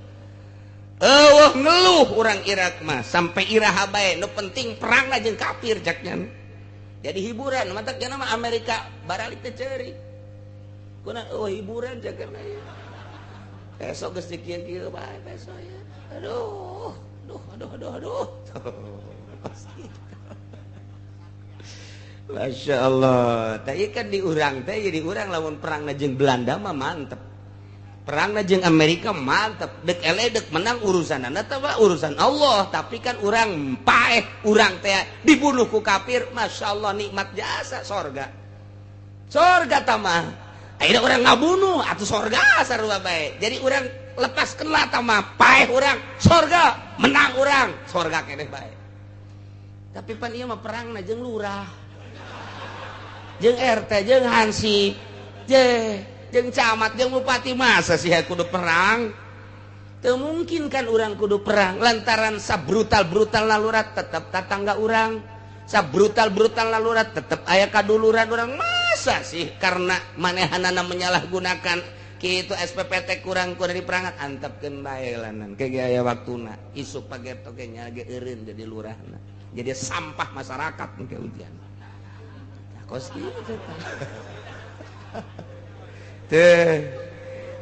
eueuh ngeluh urang Irak mah sampai iraha bae nu penting perang jeung kafir cak nya. Jadi hiburan matak nya mah Amerika baralik teh ceurik. Kuna oh hiburan jaga ieu. Besok geus dikieu-kieu bae besok ya. Aduh, aduh, aduh, aduh, aduh. Masya Allah. Tapi kan diurang teh jadi urang lamun perang jeung Belanda mah mantep. Perang jeung Amerika mantep. Dek ele dek menang urusanana teh urusan Allah, tapi kan urang paeh, urang teh dibunuh ku kafir, Masya Allah nikmat jasa sorga. Sorga tamah. Akhirnya orang ngabunuh atau sorga sarua bae. Jadi orang lepaskanlah tamah paeh urang sorga, menang urang sorga keneh bae. Tapi pan ieu mah perangna jeung lurah. Jeung RT, jeung hansip, jeung camat, jeung bupati, masa sih kudu perang? Teu mungkin kan urang kudu perang lantaran sabrutal-brutal lurah tetep tatangga urang, sabrutal-brutal lurah tetep aya kaduluran urang. Masa sih karena manehanana menyalahgunakan kitu SPPT kurang kurang diperangan antepkeun bae lanan ke aya waktuna isuk pagerto ge nya ge eureun jadi lurahna jadi sampah masyarakat engke ujian. Kos kitu teh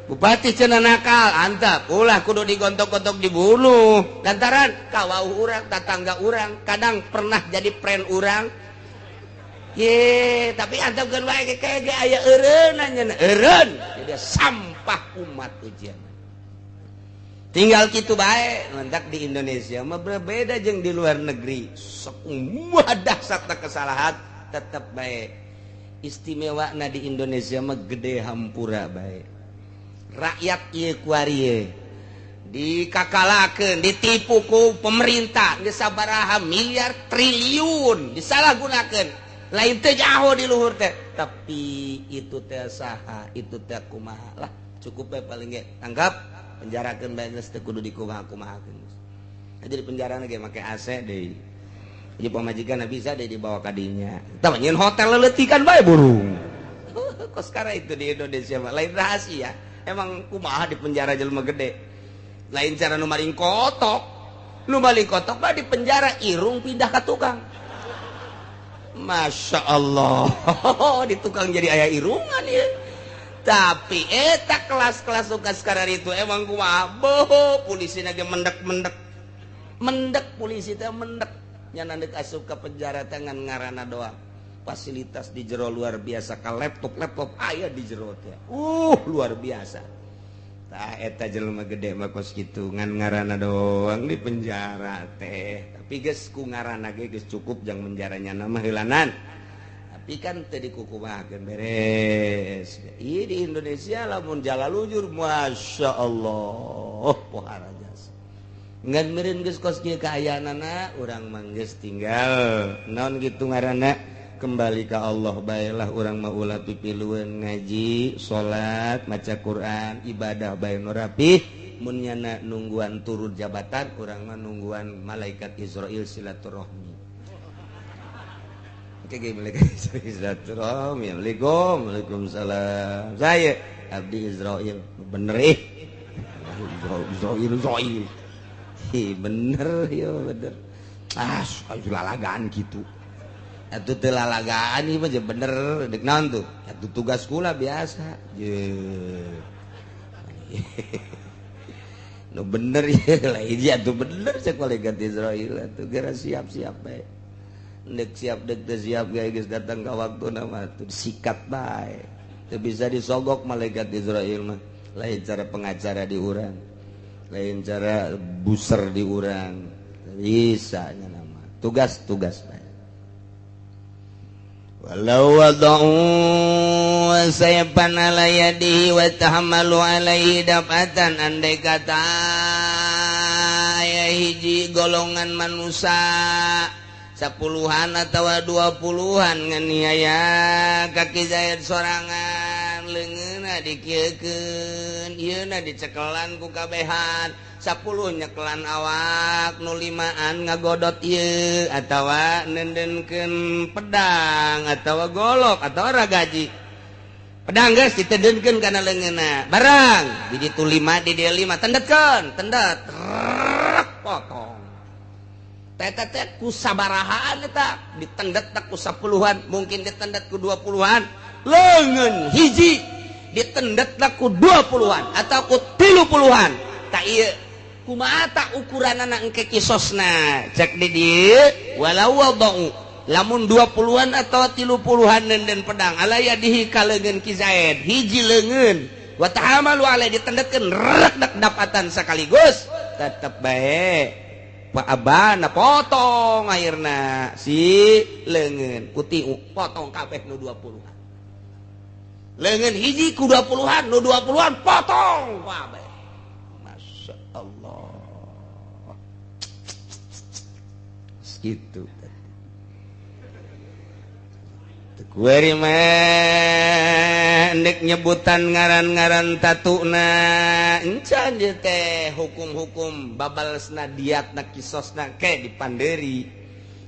bupati cenah nakal antep ulah kudu digontok-gontok dibunuh lantaran kawauh urang tatangga urang kadang pernah jadi friend urang ye tapi antepkeun wae ge aya eureun nya eureun jadi sampah umat ujian tinggal kitu bae mentak di Indonesia mah berbeda jeung di luar negeri semua dahsyatna kesalahan tetep bae istimewa na di Indonesia mah gede hampura bae rakyat ieu kuari dikakalakeun ditipu ku pemerintah geus sabaraha miliar triliun disalahgunakeun lain teh jaho di luhur teh tapi itu teh saha itu teh kumaha lah cukup bae paling ge tangkap penjarakeun bae geus teu kudu dikumaha-kumahakeun jadi di penjara ge make AC deui. Jadi pamajikan bisa deh dibawa kadinya. Tah nyeun hotel leletikan bae burung. Kok sekarang itu di Indonesia mah lain rahasia. Emang kumaha di penjara jelema gede. Lain cara nu maling kotok. Nu maling kotok mah di penjara irung pindah ka tukang. Masya Allah. Di tukang jadi aya irungan ya. Tapi eta kelas-kelas suka sekarang itu emang kumaha boho polisi ge mendek-mendek. Mendek polisi teh mendek. Nya dek asup ke penjara tangan ngaranna doang fasilitas di jero luar biasa ka laptop aya di jero teh luar biasa tah eta jelema gede mah kos kitu ngan ngaranna doang di penjara teh tapi geus ku ngaranna ge geus cukup jang menjaranya mah heulanan tapi kan teu dikukumahakeun beres ieu di Indonesia lamun jalalujur Masya Allah pohara jasa ngan meureun geus kos kieu kaayaanana urang mah geus tinggal naon kitu ngaranna kembali ka Allah baelah urang mah ulah pipilueun ngaji salat maca Quran ibadah bae nu rapih mun nyana nungguan turun jabatan urang mah nungguan malaikat Israil silaturahmi. Oke ge malaikat Israil silaturahmi. Assalamualaikum. Waalaikumsalam. Saya abdi Israil bener ih. Israil Israil. Hi bener ya bener. Ah, lalagaan gitu. Atuh teu lalagaan ieu mah bener deuk naon tuh? Atuh tugas kula biasa. Ye. Nu bener ye lain ya atuh bener cek malaikat Israil atuh geura siap-siap bae. Deuk siap deuk teu siap ge geus datang ka waktuna mah atuh sikat bae. Teu bisa disogok malaikat Israil mah. Lain cara pengacara di urang. Lain cara buser di urang. Bisa nya nama. Tugas-tugas bae. Walau wada'u sayfan ala yadihi wa tahammalu alaihi daf'atan andai kata aya hiji golongan manusia 10-an atau 20-an nganiaya kaki Zaid sorangan leungeunna dikieukeun ieuna dicekelan ku kabehan 10 nyekelan awak nu 5an ngagodot ieu atawa nendenkeun pedang atawa golok atawa ragaji pedang geus ditendenkeun kana leungeunna barang di ditu 5 di dieu 5 tendetkeun tendet potong teh teh ku sabarahaan eta ditendet ku 10-an mungkin ditendet ku 20-an leungeun hiji Ditendet ku 20-an atau ku 30-an. Tak ieu kumaha tak ukuranana engke kisosna? Cek di dieu walau wadau lamun 20-an atau 30-an nenden pedang ala yadihi ka leungeun Ki Zaid hiji leungeun wa tahamalu alai ditendetkeun rek dapatan sekaligus tetep bae Pak Abana potong akhirna si leungeun ku potong kabeh nu 20-an leungeun hiji ku 20-an nu 20-an potong kabeh. Masya Allah gitu. Kueri mah ndek nyebutan ngaran-ngaran tatuna encan ieu teh hukum-hukum babalesna diatna kisosna ke dipanderi.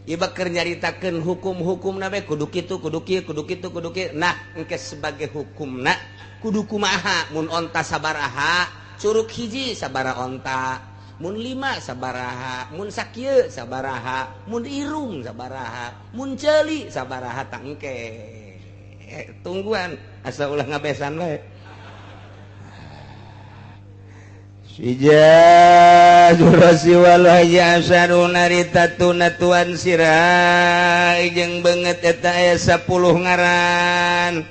Ieu keur nyaritakeun hukum-hukumna bae kudu kitu kudu kieu kudu kitu kudu kieu. Nah engke sebagai hukumna kudu kumaha mun onta sabaraha curug hiji sabaraha onta mun 5 sabaraha mun sakieu sabaraha mun irung sabaraha mun ceuli sabaraha tangke tungguan asa ulah ngabesan bae. Sija jurasi wal haja asaruna ritatuna tuan sirah jeung beungeut eta aya 10 ngaran.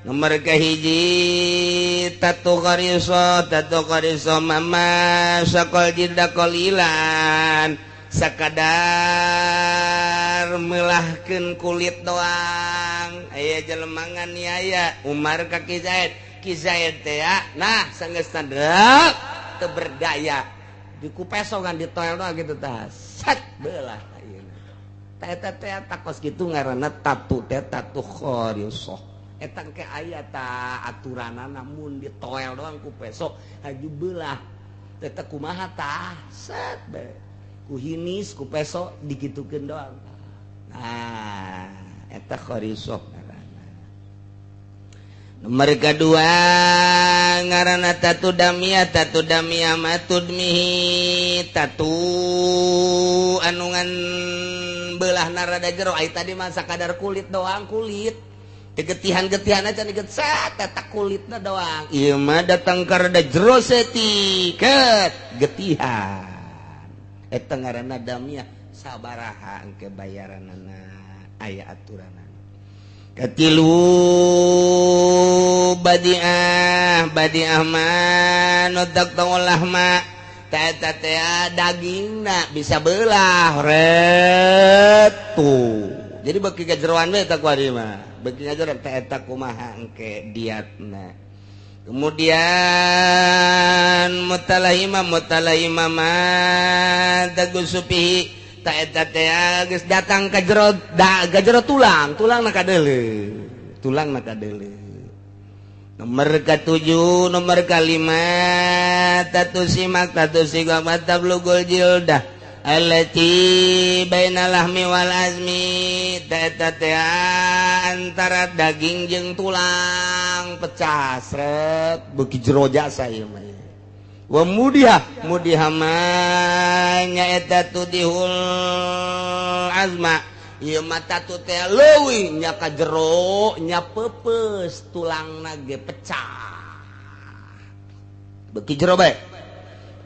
Nomor kahiji tatu qariso mama sakol jilda qalilan sakadar melahkeun kulit doang aya jelema nganiaya Umar ka Ki Zaid Ki Zaid teh nah sanggeus tandek teu berdaya dikupesongan ditoel doang gitu tah sat beulah ayeuna tah eta teh takos kitu ngaranna tatu teh tatu qariso. Eta ke aya ta aturanana mun ditoel doang ku peso haju belah teh kumaha tah set be ku hinis ku peso dikitukeun doang. Nah eta kharisoh ngaranna. Nomor kadua ngaranna tatu damia matudmihi tatu anu ngan beulahna rada jero ai tadi mah sakadar kulit doang kulit getihan-getihan aja nih set eta kulitna doang ieu mah datang ka rada jero setiket getihan eta ngaranna damia sabaraha engke bayaranana aya aturanana. Katilu badiah mah nu taqtaulah ma ta eta teh dagingna bisa belah retu. Jadi beki gajeroan we ta kuari mah beki ngajaran teh eta kumaha engke diatna. Kemudian mutalahima ma tagusupihi ta eta teh geus datang ka jero da gajero tulang na kadeuleu tulang na kadeuleu. Nomor ke-7 nomor ke-5 tatu simak tatu sigwa tablugul jildah allati bainal lahmi wal azmi ta eta teh antara daging jeung tulang pecah sret beuki jero jasa ieu mah. Wa mudiha mudiha mah nyaeta tudihul azma ieu mah tatu teh leuwih nya ka jero nya peupeus tulangna ge pecah beuki jero bae.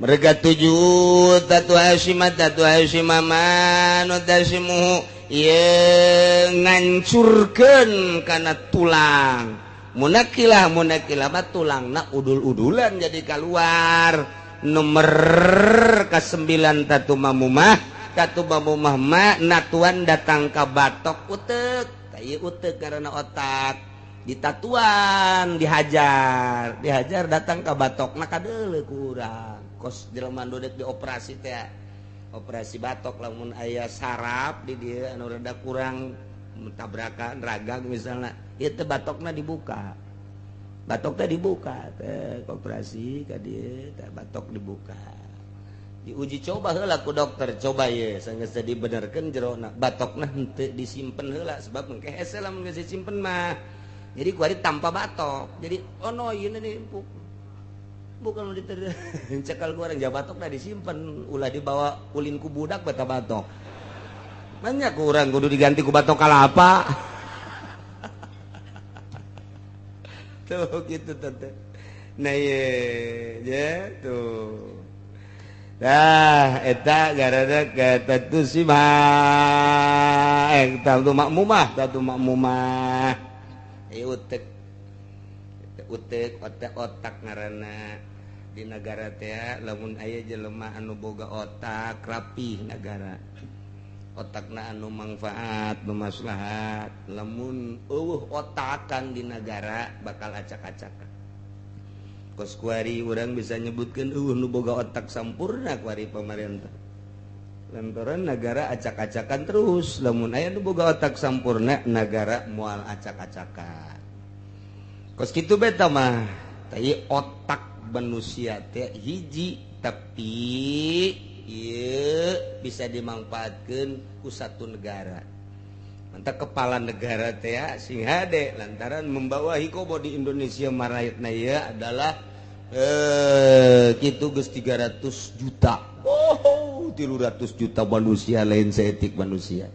Mereka 7 tatu hasyima manu tasimuhu ieu ngancurkeun kana tulang munakilah mah tulangna udul-udulan jadi kaluar. Nomor ka-9 tatu mamumah ma natuan datang ka batok uteuk tah ieu uteuk karena otak ditatuan dihajar datang ka batokna kadeuleu ku urang kos jelema nu deuk dioperasi teh operasi batok lamun aya saraf di dieu anu rada kurang tabrakan ragang misalna ieu teh batokna dibuka batokna dibuka teh operasi ka dieu teh batok dibuka diuji coba heula ku dokter coba ye sanggeus dibenerkeun jerona batokna henteu disimpen heula sebab engke hese lamun geus disimpen mah jadi kuari tanpa batok jadi ono ieu nih empuk bukan cekal ku orang jawa batok dah disimpen ulah dibawa ulin ku budak bata batok banyak kurang kudu diganti ku batok kalapa. Tuh gitu tante. Nah ye ya tuh. Dah eta gara-gara tatu sima tatu makmumah tatu makmumah. Utek utek otak otak ngaranna di negara teh lamun aya jelema anu boga otak rapih negara. Otakna anu manfaat nu maslahat, lamun eueuh otakan di negara bakal acak-acakan. Kos kuari urang bisa nyebutkeun eueuh nu boga otak sampurna kuari pamarentah. Lantaran negara acak-acakan terus, lamun aya nu boga otak sampurna negara moal acak-acakan. Kos kitu beta mah, tai otak manusia teh hiji tapi ieu bisa dimanfaatkeun ku satu negara. Mantap kepala negara teh sing hade lantaran membawa hikobo di Indonesia marayatna ieu adalah kitu geus 300 juta. Oh, 300 juta manusia lain saeutik manusia.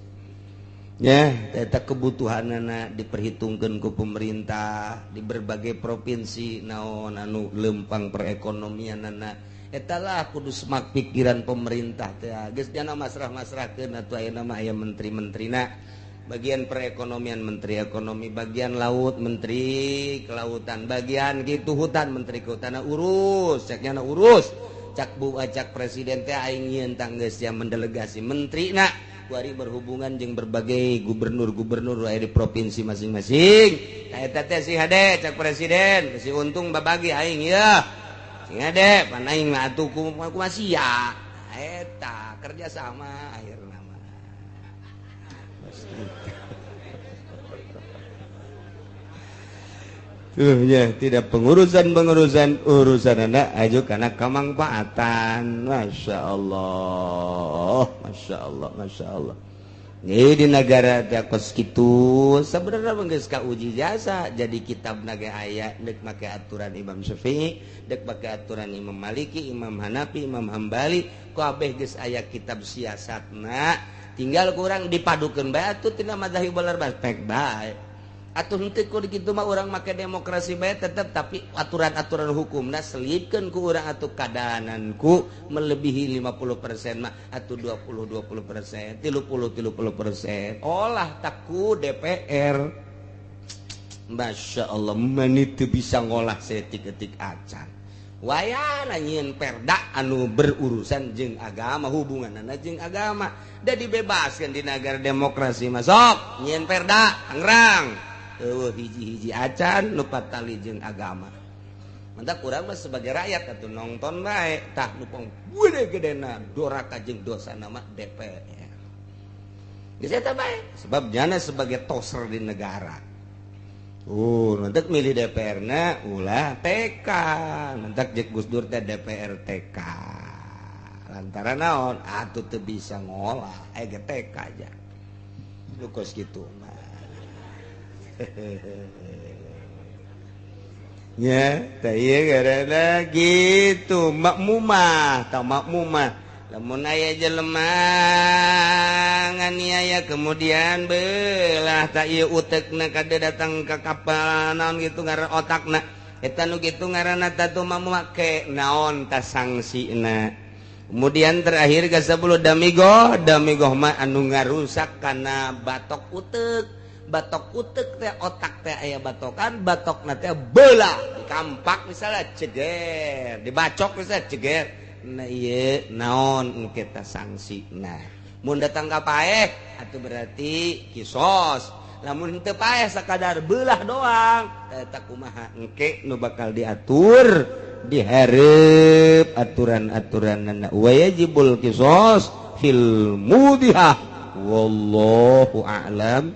Ya, eta kebutuhanana diperhitungkeun ku pemerintah di berbagai provinsi naon anu lempang perekonomianana. Eta lah kudu semak pikiran pemerintah teh. Geus dina masrah-masrahkeun atuh ayeuna mah aya menteri-menterina. Bagian perekonomian menteri ekonomi, bagian laut menteri kelautan, bagian gitu hutan menteri kehutanan urus, ceknya na urus. Cak bu acak presiden teh aing nyieun tanggeus yang mendelegasi menteri na kuari berhubungan jeung berbagai gubernur-gubernur aya di provinsi masing-masing. Ka eta teh si hade cak presiden, si untung babagi aing ieu. Sing hade pan aing mah atuh kumaha sia. Eta kerja sama akhirna mah. Tuh ya, tidak pengurusan-pengurusan urusan anak aju karena kemangfaatan. Masya Allah, Masya Allah, Masya Allah. Ini di negara kos kitu sebenarnya geus kauji jasa jadi kitab naga aya deuk make aturan Imam Syafi'i, deuk make aturan Imam Maliki, Imam Hanafi, Imam Hambali, kabeh geus aya kitab siasatna. Tinggal kurang dipadukeun bae atuh tina madzhab balar pek bae. Atuh henteu ku kitu mah urang make demokrasi bae tetep tapi aturan-aturan hukumna selipkeun ku urang atuh kadananku melebihi 50% mah atuh 20-20%, 30-30%. Olah taku DPR. Masya Allah mani teu bisa ngolah saeutik-eutik acan. Wayana nyieun perda anu berurusan jeung agama, hubunganna jeung agama. Da dibebaskeun di negara demokrasi mah sok nyieun perda Tangerang. Eueuh hiji-hiji acan lupa tali jeung agama. Mantap urang mah sebagai rakyat atuh nonton bae tah nu gede-gedena doraka jeung dosa nama DPR. Geus eta bae sebab jana sebagai toser di negara. Nanti milih DPR na ulah TK. Nanti jeung Gus Dur teh DPR TK. Lantaran naon atuh teu bisa ngolah ge TK aja. Lu kos kitu mah. Ya, teh ieu garana gitu makmumah, tah makmumah. Lamun aya jelema nganiaya kemudian belah tak ieu utekna kade datang ka kapal naon gitu ngaran otakna. Eta nu kitu ngaranna tatu mamake naon ta sangsina. Kemudian terakhir ka 10 damigoh, damigoh mah anu ngarusak kana batok utek. Batok utek teh otak teh aya batokan, batokna teh belah dikampak misalnya ceger, dibacok misalnya ceger. Nah ieu naon kita sangsina. Mun datang ka paeh atuh berarti kisos. Lamun henteu paeh sakadar belah doang eta kumaha engke nu bakal diatur dihareup aturan-aturanna. Wa yajibul kisos fil mudihah wallahu a'lam.